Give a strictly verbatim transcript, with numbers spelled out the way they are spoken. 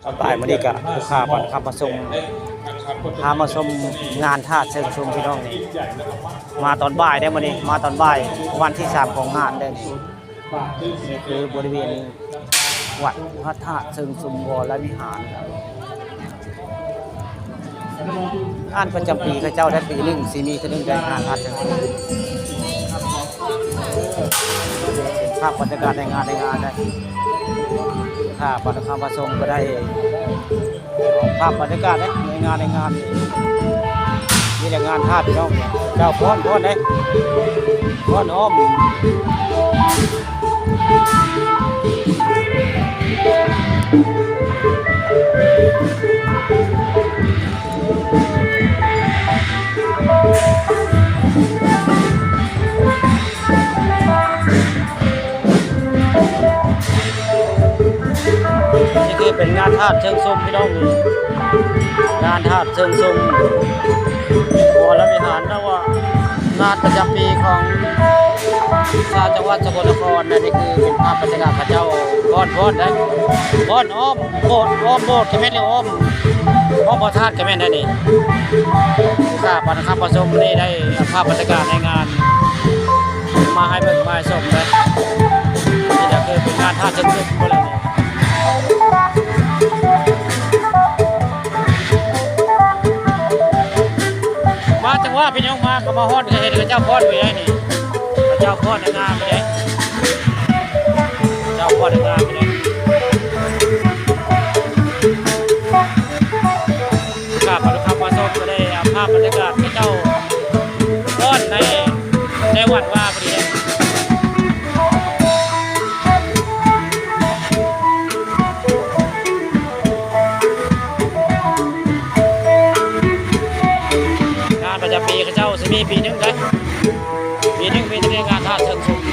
ตอนบ่ายมื้อนี้ก็ลูกค้าเพิ่นขับมาส่ง พามาชมงานธาตุเชิงชุมพี่น้องนี่ มาตอนบ่ายเด้อมื้อนี้ มาตอนบ่าย วันที่สามของงานเด้อนี่ นี่คือบริเวณวัดพระธาตุเชิงชุมวรวิหาร งานประจำปีเขาเจ้าได้ปีหนึ่งสิมีเทื่อหนึ่งได้งานธาตุเชิงชุม ภาพบรรยากาศในงาน ในงานได้ ถ้าบัตรคำประสงค์ก็ได้ ภาพบรรยากาศในงาน ในงาน มีแต่งานธาตุพี่น้อง เจ้าฟ้อน ฟ้อนเด้ ฟ้อนอ้อม นี่คือเป็นงานธาตุเชิงชุมพี่น้อง งานธาตุเชิงชุมวรวิหาร นะว่า งานประจำปีของชาวจังหวัดสกลนครนะ นี่คือเป็นภาพบรรยากาศพระเจ้าฟ้อน ฟ้อนได้ ฟ้อนอ้อมโบสถ์ อ้อมโบสถ์ก็แม่น หรืออ้อม อ้อมพระธาตุก็แม่นได้นี่ ข้าพเจ้านะครับประชมนี่ได้ภาพบรรยากาศในงาน มาให้เบิ่งมาให้ชมเลย นี่ก็คือเป็นงานธาตุเชิงชุมหมดเลยนี่ มาจังหวะพี่น้องมาก็มาฮอดก็เห็นเขาเจ้าฟ้อนไปได้นี่ เขาเจ้าฟ้อนในงานไปได้ เจ้าฟ้อนในงานไปได้ ครับ มาดูครับ มาชมก็ได้ภาพบรรยากาศที่เจ้าฟ้อนใน ในวัดว่าพอดีเลย งานประจำปีเขาเจ้าสิมีปีหนึ่งเด้ ปีหนึ่งมีแต่งานธาตุเชิงชุม